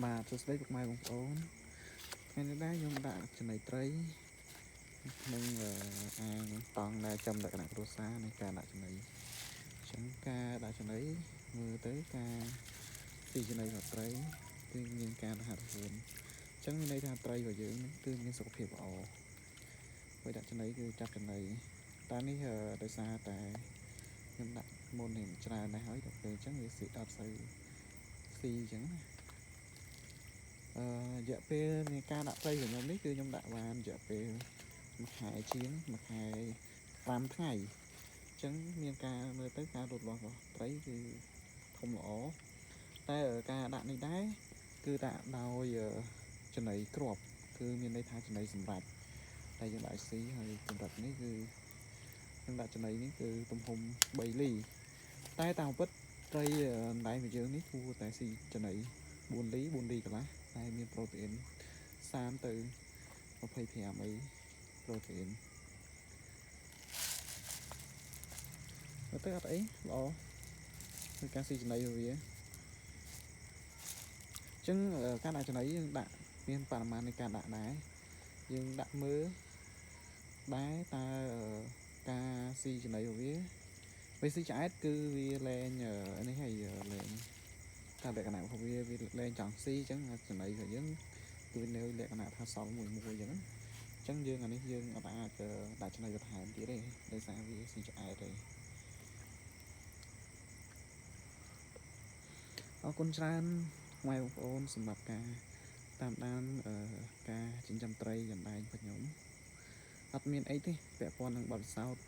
បាទសួស្តីពុកម៉ែបងប្អូនថ្ងៃនេះដែរខ្ញុំដាក់ចំណីត្រីក្នុងអាងតង់ដែលចំលក្ខណៈគ្រួសារនៃការដាក់ចំណីអញ្ចឹងការដាក់ចំណីមើលទៅការស៊ីចំណីរបស់ត្រីគឺមានការរហ័សរហួនអញ្ចឹងមានន័យថាត្រីរបស់យើងគឺមានសុខភាពល្អពេលដាក់ចំណីគឺចាប់ចំណីតែនេះដោយសារតែខ្ញុំដាក់មុននេះច្រើនដែរហើយដល់ពេលអញ្ចឹងវាស៊ីអត់សូវស៊ីអញ្ចឹងណារយៈពេលនៃការដាក់ត្រីរបស់ខ្ញុំនេះគឺខ្ញុំដាក់បានរយៈពេល1ខែជាង1ខែ5ថ្ងៃអញ្ចឹងមានការមើលទៅការលូតលាស់របស់ត្រីគឺធំល្អតែការដាក់នេះដែរគឺដាក់ដោយចំណីគ្រាប់គឺមានន័យថាចំណីសម្រាប់តែយើងដាក់ស៊ីហើយកម្រិតនេះគឺខ្ញុំដាក់ចំណីនេះគឺទំហំ3លីតែតាមពិតត្រីអណ្ដែងរបស់យើងនេះគួរតែស៊ីចំណី4លី4លីកន្លះតែមានប្រូតេអ៊ីន30ទៅ25អីប្រូតេអ៊ីនទៅអត់អីល្អគឺការស៊ីចំណីរបស់វាអញ្ចឹងការដាក់ចំណីយើងដាក់មានបរិមាណនៃការដាក់ដែរយើងដាក់មើលដែរតើការស៊ីចំណីរបស់វាពេលស៊ីឆ្អែតគឺវាលែងនេះហើយលែងតែលក្ខណៈរបស់វាវាលែងចង់ស៊ីអញ្ចឹងចំណីរបស់យើងគឺនៅលក្ខណៈថាសល់មួយមួយអញ្ចឹងអញ្ចឹងយើងអានេះយើងអត់អាចដាក់ចំណីបន្ថែមទៀតទេដោយសារវាស៊ីឆ្អែតទេអរគុណច្រើនម៉ែបងប្អូនសម្រាប់ការតាមដានការចិញ្ចឹមត្រីកណ្ដែងរបស់ខ្ញុំអត់មានអីទេពាក់ព័ន្ធនឹងបទពិសោធន៍